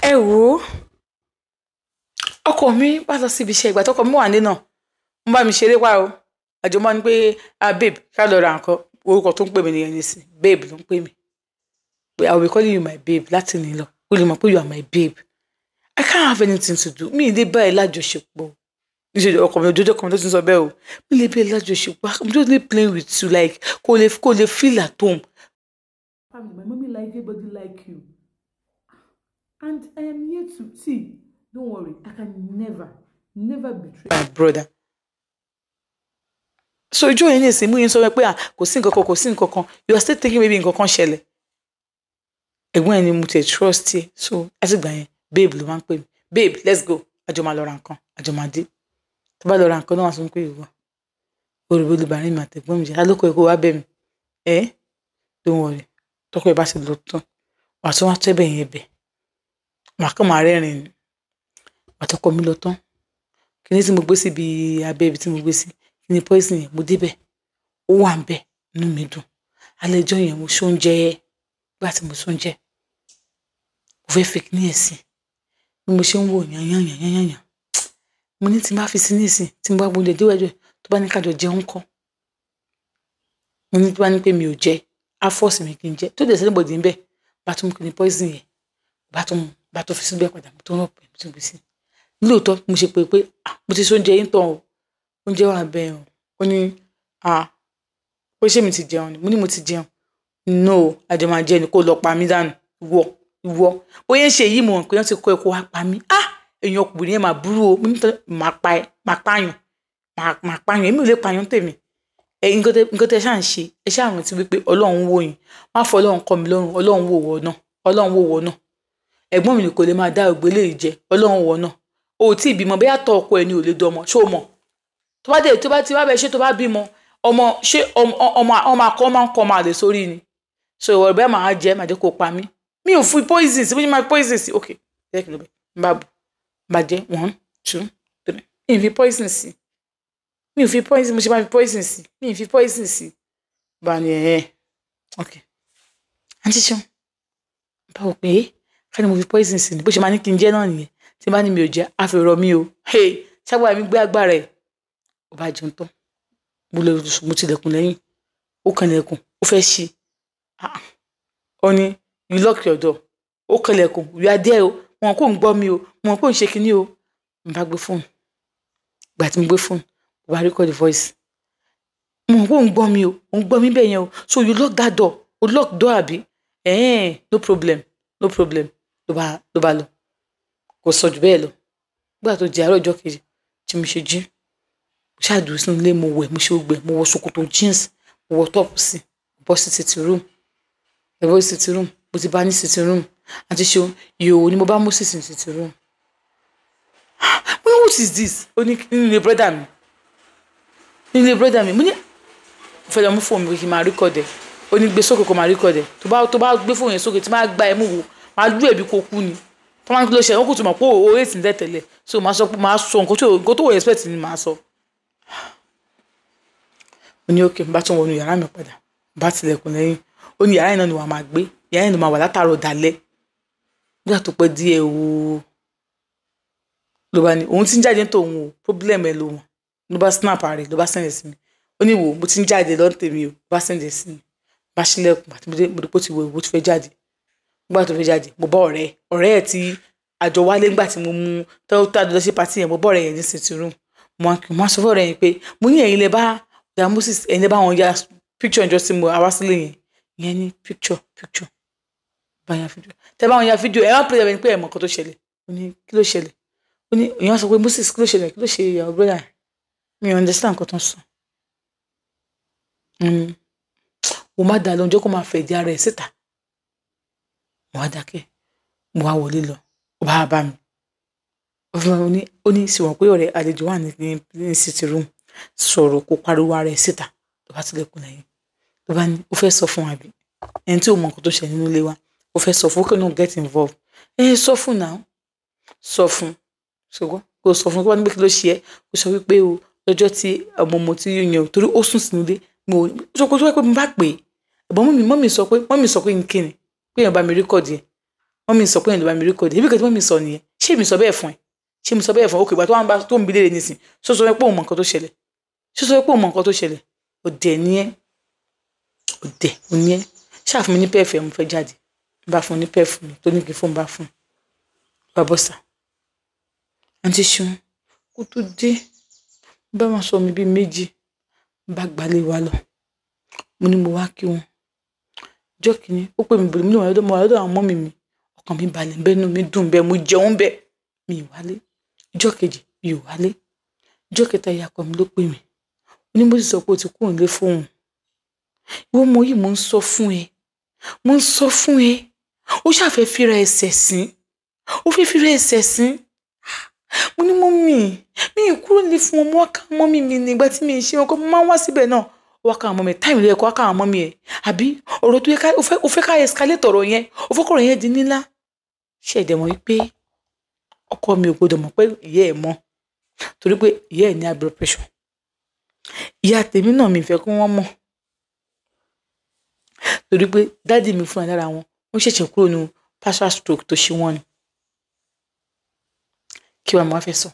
Ẹ wò ó, ọkọ mi bá lọ síbi iṣẹ́. Ìgbà tọkọ mi wà ní náà, ń bá mi ṣeré wá o. Àjọ máa ń pé, "Ah babe, ká lọ ra nǹkan." Orúkọ tó ń pè mí nìyẹn nísìn, babe ló ń pè mí, pé, "I will be calling you my babe láti ní lọ, kó lè mọ̀ pé you are my babe." I can't have anything to do, mi ì lè bá ẹ lájọṣepọ̀. Níṣẹ́ ọkọ mi, ojoojúmọ́ ọkọ mi tó ti ń sọ bẹ́ẹ̀ o, mi lè bá ẹ lájọṣepọ̀. I'm just only playing with you, like kó lè feel at home. Family, my mommy like everybody like you, and I am here to see. Don't worry, I can never, never betray my brother. So ojú yẹn ní ìsìn mú yín sọ pé, ah, kò sí nǹkan kan, kò sí nǹkan kan. You are still thinking maybe nǹkan kan ṣẹlẹ̀. Ẹ̀gbọ́n ẹ̀ ni mo tẹ̀ trust ẹ̀. So látìgbà yẹn, babe ló máa ń pè mí. "Babe, let's go." Àjọ máa lọ ra nǹkan, àjọ máa dé. Tó bá lọ ra nǹkan náà, wá sọ pé, "Ìwọ olùbó lè bàrín mi àtẹ̀gbọ́n mi jẹ́ alóko ẹ̀, kó wá bẹ̀ mí." Ẹ̀ don't worry, tọkọ ẹ̀ bá ti lọ tán, wàá tún wá tẹ́bẹ̀ yẹn bẹ̀, màá kàn máa rẹ́rìn ni. Àtọkọ mi lọ tán, kíní tí mo gbé síbi abẹ́ ibi tí mo gbé sí, kíní poison yẹn, mo débẹ̀, ó wà ń bẹ̀. Inú mi dùn. Alẹ́ ọjọ́ yẹn, mo ṣóúnjẹ. Nígbà tí mo ṣóúnjẹ, mo fẹ́ fi kíní ẹ̀ sí. Bí mo ṣe ń wò yàn yàn yàn yàn yàn, mo ní tí n bá fi sí nísìn, tí mo bá gbóúnjẹ déwájú ẹ̀, tó bá ní kájọ jẹun kọ́, mo ní tó bá ní pé mi ò jẹ, á force mi kí n jẹ, tó dẹ̀ sẹ́ni bọ̀dì ń bẹ̀, bá tún mú kíní poison yẹn, bá tún fi síbẹ̀ padà, mo tún rọ̀ pẹ̀, mo tún gbé sí. Lóòótọ́, mo ṣe pé, "Ah, mo ti ṣóúnjẹ yín tán o, oúnjẹ wà bẹ́ẹ̀ o." Ó ní, "Ah, pé ṣé mi ti jẹun ni?" Mo ní mo ti jẹun. "No, àjọ máa jẹ ni, kó lọ pa mí dànù." Ìwọ, ìwọ bóyá ń ṣe yìí, mo mọ̀ pé wọ́n ti kọ́ ẹ kó wá pa mí. Ah, èèyàn ọkùnrin yẹn máa burú o. Mo ní máa pa ẹ, máa pààyàn, máa pààyàn. Èmi ò lè pààyàn tèmi. Ẹ nǹkan tẹ ṣáà ń ṣe, ẹ ṣáà rántí wípé Ọlọ́run wò yín. Má fọ Ọlọ́run kọ́ mi lọ́rùn. Ọlọ́run wò wọ náà, Ọlọ́run wò wọ náà. Ẹ̀gbọ́n mi kò lè máa dá ògbé lè jẹ. Ọlọ́run wò náà. O ò tí ì bímọ, bóyá tọ ọkọ ẹ ni ò lè dọmọ. Ṣó o mọ̀ tó bá dé, tó bá ti wá bẹ ṣé, tó bá bímọ ọmọ, ṣé ọmọ ọmọ akọ máa ń kọ́ ọmọ àlè sórí ni? So ìwọ bẹ́ẹ̀ máa jẹ́, máa jẹ́ kó pa mí. Mi ò fi poison sí, bó ṣe máa fi poison sí? Ok, jẹ́ kí n lọ bẹ̀, n bá bù, n bá jẹ́. One, two, three. Mi ò fi poison sí, mi ò fi poison. Mo ṣe máa fi poison sí? Mi ò fi poison sí. Bá ní ẹ̀ ok, àǹtí ṣeun, báwo pé ká ní mo fi poison sí ni, bó ṣe máa ní kí n jẹ́ náà nìyẹn. Tí n bá ní mi ò jẹ́, á fi rọ mí o. Hey, ṣágbára mi gbé agbára ẹ̀. Ó bá jẹun tán, mo lọ, mo tilẹ̀kùn lẹ́yìn. Ó kanlẹ̀kùn, ó fẹ́ ṣí. Ah, ó ní, "You lock your door." Ó kanlẹ̀kùn, "You are there o." Wọn kò ń gbọ́ mi o, wọn kò ń ṣe kinní o. N bá gbé fóònù. Ìgbà tí mo gbé fóònù, mo bá record voice. Mo kò ń gbọ́ mi o, ò ń gbọ́ mi bẹ́ẹ̀ yẹn o. "So you lock that door o, lock door àbí? No problem, no problem." Ló bá lọ, kò sọ jù bẹ́ẹ̀ lọ. Nígbà tó di àárọ̀ ọjọ́ kejì, tí mo ṣe jí, mo ṣáà dúró sínú ilé, mo wẹ̀, mo ṣe gbẹ, mo wọ ṣòkòtò jeans, mo wọ top sí, mo bọ́ sí sitting room. Mo bọ́ sí sitting room, mo ti bá ní sitting room. Àǹtí ṣeun, ìhòòhò ni mo bá Moses ní sitting room. Mo ní, "What is this?" Ó ní nínú ilé brother mi, nínú ilé brother mi. Mo ní mo fẹ́ lọ mú fóònù mi kí n máa record ẹ̀. Ó ní gbé sókè kó máa record ẹ̀. Tó bá gbé fóònù yẹn sókè, tí máa gbá ẹ mú wo, máa lú ẹ̀bí kó kú ni. Tó máa ń kí ló ṣe, wọ́n kò tún mọ̀ pé o eight ní tẹ̀tẹ̀lẹ̀. So máa sọ pé máa sọ nǹkan tó wọ̀ expect ni máa sọ. Mo ní okay. Bá tún wọnú yàrá mi padà, bá tilẹ̀kùn lẹ́yìn. Ó ní yàrá yẹn náà ni wàá máa gbé, yàrá yẹn ló máa wà látàárọ̀ dalẹ́. Nígbà tó pẹ́ díẹ̀ o, ló bá ní òun ti ń jáde ní tòun o, problem ẹ ló wọ̀n. Ló bá snap rẹ̀, ló bá send ẹ̀ sí mi. Ó ní, "Wò, mo ti ń jáde lọ́n tèmi o." Ló bá send ẹ̀ sí mi. Bá ṣílẹ̀kùn àti mo dé, mo rí pé ó ti wọ ìwò tó fẹ́ jáde. Nígbà tó fẹ́ jáde, mo bá ọ̀rẹ́ ẹ̀ tí àjọ wálé nígbà tí mo mú tó tó àjọ lọ sí party yẹn, mo bá ọ̀rẹ́ yẹn ní sitting room. Mo wá kí mo wá sọ fún ọ̀rẹ́ yẹn pé, mo ní, "Ẹ̀yin lẹ bá ya Moses, ẹ̀yin lẹ bá wọn ya picture ìjọ tí mo wá sílé yẹn." Ìyẹn ní picture, picture bá ya fídíò, tẹ bá wọn ya fídíò. Ẹ má pè é pé ẹ mọ nǹkan tó ṣẹlẹ̀. Ó ní, "Kí ló ṣẹlẹ̀?" Ó ní ìyẹn sọ pé, "Moses, kí ló ṣẹlẹ̀? Kí ló ṣe ìyàwó brother?" Mi ò understand nǹkan tó ń sọ. Mo má dà lóhùn, jẹ́ kó máa fẹ̀ di ara ẹ̀ síta. Mo wá dákẹ́, mo wá wọlé lọ. Ó bá bá mi, ó ní sì wọ́n pé ọ̀rẹ́ àlejò wà ní sitting room, sọ̀rọ̀ kó pariwo ara ẹ̀ síta. Tó bá tilẹ̀kùn lẹ́yìn, tó bá ní ó fẹ́ sọ fún àbí ẹni tí ò mọ nǹkan tó ṣẹlẹ̀ nínú ilé wa, ó fẹ́ sọ fún, ó kàn náà get involved. Ẹ sọ fún náà, sọ fún, ṣùgbọ́n kò sọ fún kí wọ́n ní pé kí ló ṣe ẹ́. Kó sọ wípé o lọ́jọ́ tí ọmọ mo ti yàn, torí ó sùn sínú ilé. Mo sọ pé tó wáyé pé mo bá pè é, ẹ̀bọ̀n mummy sọ pé n kíni pé èèyàn bá mi record yẹn. Mummy sọ pé ìlú bá mi record. Ibi kan tí mummy sọ nìyẹn. Ṣé mi sọ bẹ́ẹ̀ fún ẹ? Ṣé mi sọ bẹ́ẹ̀ fún ẹ? Òkè ìgbà tó wà ń bá tó ń bi léèrè nísìn. Ṣó sọ pé òun mọ nǹkan tó ṣẹlẹ̀? Ṣó sọ pé òun mọ nǹkan tó ṣẹlẹ̀? Ọ̀dẹ̀ ni ẹ́. Ọ̀dẹ̀ ni ẹ́. Ṣáà fún mi ní pẹ́ẹ̀fù ẹ̀, mo fẹ́ jáde. N bá fún ní pẹ́ẹ̀fù mi tó ní kí fóun bá fún un. Bá bọ́sà. Àǹtí Ṣeun, kó tó dé, bá wọn sọ mi bíi méjì, bá gbalé wa lọ. Mo ní mo wá kí wọn. Ọjọ́ kìíní, ó pè mí bòlí, mo ní wà lọ́dọ̀, mo wà lọ́dọ̀ àwọn mummy mi. Ọkàn mi balẹ̀, bẹ́ẹ̀ inú mi dùn bẹ́ẹ̀, mo jẹun bẹ́ẹ̀. Mi ì wálé. Ọjọ́ kejì, mi ò wálé. Ọjọ́ kẹta, ìyá ọkọ mi ló pè mí. Ó ní mo sì sọ pé o ti kúrò nílé fóun. Ìwọ ọmọ yìí, mò ń sọ fún ẹ. Mò ń sọ fún ẹ. Ó ṣàfẹ́ fira ẹsẹ̀ sín. Ó fẹ́ fira ẹsẹ̀ sín. Mo ní mummy, mi ì kúrò nílé fún wọn, mo wá ká mummy mi ní ìgbà tí mi ì ṣe wọn kọ́, mo máa ń wá síbẹ̀ náà. Ó wá ká àwọn mummy, time ló yẹ kó wá ká àwọn mummy ẹ̀. Àbí ọ̀rọ̀ tó yẹ ká, ó fẹ́ ká escalate ọ̀rọ̀ yẹn, ó fẹ́ kọ̀rọ̀ yẹn di nílá. Ṣé ẹ dẹ̀ mọ̀ wípé ọkọ mi ò gbọdọ̀ mọ̀ pé ìyá ẹ̀ mọ̀, torí pé ìyá ẹ̀ ní high blood pressure. Ìyá tèmi náà mi ò fẹ́ kí wọ́n mọ̀, torí pé daddy mi fúnra lára wọn, wọ́n ṣẹ̀ṣẹ̀ kúrò nínú partial stroke tó ṣe wọ́n ni. Kí wàá mo wá fẹ́ sọ?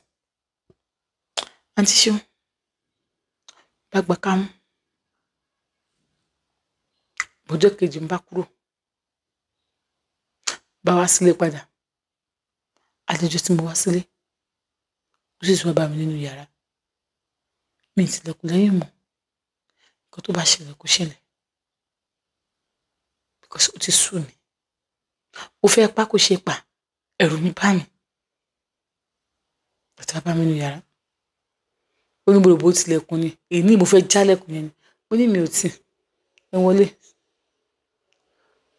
Àǹtí Ṣeun, bá gba kámú. Ọjọ́ kejì ń bá kúrò. Bá wá sílé padà. Àlejò tí mo wá sílé, ó sì tún wá bá mi nínú yàrá. Mi ì tilẹ̀kùn lẹ́yìn mọ́. Nǹkan tó bá ṣẹlẹ̀ kó ṣẹlẹ̀. Because ó ti sú mi. Ó fẹ́ pa kó ṣe pa. Ẹ̀rù ń bà mí. Bàtà bá mi nínú yàrá. Ó ní gbogbo tilẹ̀kùn ni. Èyí ni mo fẹ́ jálẹ̀kùn yẹn ni. Mo ní mi ò tí. Ẹ wọlé.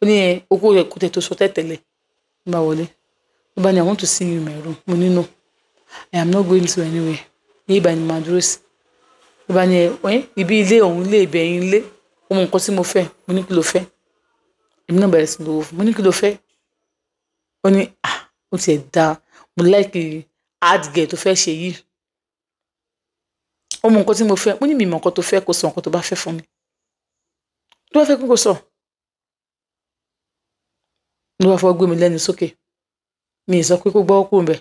Ó ní ẹ, okó rẹ̀ kò tẹ̀ tó sọ tẹ́tẹ̀lẹ̀. Mo bá wọlé. Ó bá ní, "I want to see you in my room." Mo ní no. I am not going to anywhere. Ní ibà ni màá dúró sí. Ó bá ní ẹ, ibi ilé òun ilé ibẹ̀ yín ilé. Ó mọ nǹkan tí mo fẹ́. Mo ní kí ló fẹ́? Èmi náà bẹ̀rẹ̀ sí lówó fún. Mo ní kí ló fẹ́? Ó ní, ah, ó ti ẹ̀ dá. Mo like hard girl tó fẹ́ ṣe yìí. Ó mọ nǹkan tí mo fẹ́. Mo ní mi mọ nǹkan tó fẹ́, kó sọ nǹkan tó bá fẹ́ fún mi. Tó bá fẹ́ kó sọ. Ló bá fọwọ́ gbé mi lẹ́nu sókè. Mi ì sọ pé kó gbọ́wọ́ kúrò ńbẹ̀.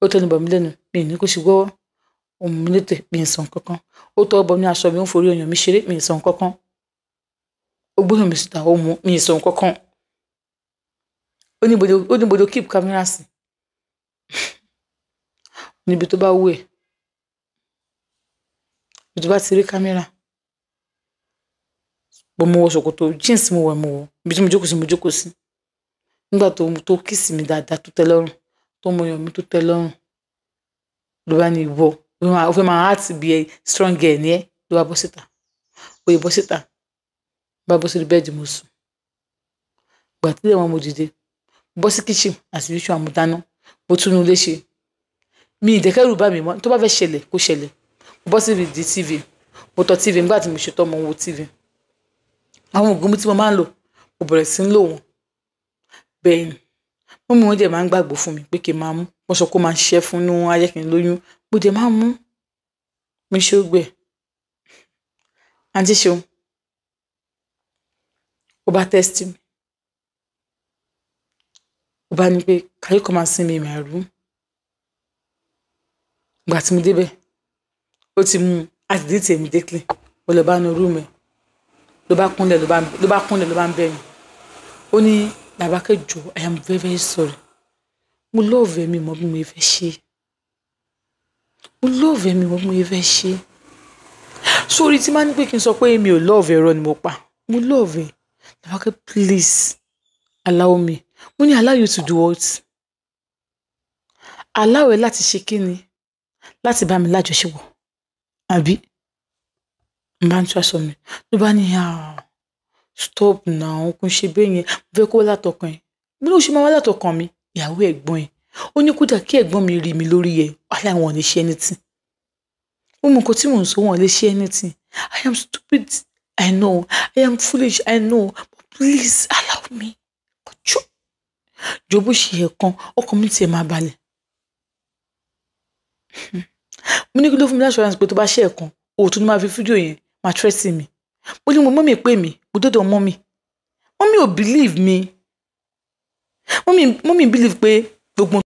Ó tẹnu bọ̀ mí lẹ́nu. Mi ì ní kó ṣe gbọ́wọ́. Ó mú mi létè, mi ì sọ nǹkan kan. Ó tọwọ́ bọ ní aṣọ mi, ó ń forí ọyàn mi ṣeré, mi ì sọ nǹkan kan. Ó gbóyàn mi síta, ó mú, mi ì sọ nǹkan kan. Ó ní bodo keep camera sí. Níbi tó bá wù ẹ́. Ibi tó bá ti rí camera. Bó mo wọ ṣòkòtò jeans mo wọ̀ mo wọ̀. Ibi tí mo jókòó sí mo jókòó sí. Nígbà tó kiss mi dáadáa tó tẹ́ lọ́rùn, tó mọ ọyàn mi tó tẹ́ lọ́rùn. Ló bá ní ìwọ, ó fẹ́ máa act bí ẹ strong girl ni ẹ́, ló bá bọ́ síta. Ó yẹ bọ́ síta. Bá bọ́ sórí bẹ́ẹ̀dì mo sùn. Ìgbà tí ilẹ̀ mọ́ mo dìde. Mo bọ́ sí kitchen as usual mo dáná. Mo tún inú ilé ṣe. Mi ì jẹ́ kẹ́rù bà mí mọ́. Tó bá fẹ́ ṣẹlẹ̀ kó ṣẹlẹ̀. Mo bọ́ sí ìdí TV. Mo tan TV nígbà tí mo ṣetán mo ń wo TV. Àwọn òògùn mi tí mo máa ń lò, mo bẹ̀rẹ̀ sí ń lò wọ́n. Bẹ́ẹ̀ ni. Mummy wọn dẹ̀ máa ń gbàgbọ́ fún mi pé kí n máa mú. Wọ́n sọ pé ó máa ń ṣiṣẹ́ fún inú, á jẹ́ kí n lóyún. Mo dẹ̀ máa ń mú. Mo ṣe ó gbẹ. Àǹtí Ṣeun, ó bá text mi. Ó bá ní pé, "Can you come and see me in my room?" Ìgbà tí mo dé bẹ̀, ó ti mú, a ti delete immediately. Mo lọ bá nu room ẹ̀. Ló bá kúnlẹ̀, ló bá kúnlẹ̀, ló bá ń bẹ̀ mí. Ó ní, "Làbákẹ́ jọ̀ọ́, I am very very sorry. Mo love ẹ, mi mọ̀ bí mo fẹ́ ṣe. Mo love ẹ, mi mọ̀ bí mo fẹ́ ṣe. Sorry tí máa ní pé kí n sọ pé mi ò love ẹ, irọ́ ni mo pa. Mo love ẹ. Làbákẹ́, please allow me." Mo ní allow you to do what? Allow ẹ láti ṣe kí ni? Láti bá mi lájọṣepọ̀. Àbí? N bá ń tú aṣọ mi. Ló bá ní, "Ah, stop now, kò ń ṣe bẹ́ẹ̀ yẹn. Mo fẹ́ kó wá látọkàn ẹ." Mo ní ó ṣe máa wá látọkàn mi. Ìyàwó ẹ̀gbọ́n ẹ̀. Ó ní kódà kí ẹ̀gbọ́n mi rí mi lórí ẹ̀, wàhálà wọn ò ní ṣe anything. Ó mọ nǹkan tí mò ń sọ, wọn ò lè ṣe anything. I am stupid, I know. I am foolish, I know. But please allow me. Jọ̀ọ́. Jọ̀ọ́ bó ṣe ẹ̀kan, ọkàn mi tí ẹ máa balẹ̀. Mo ní kí ló fún mi ní assurance pé tó bá ṣe ẹ̀kan, o tún ní máa fi fídíò yẹn máa threaten mi. Mo ní mo mummy pè mí, mo dọ́dọ̀ mummy. Mummy ò believe mi. Mummy, mummy believe pé gbogbo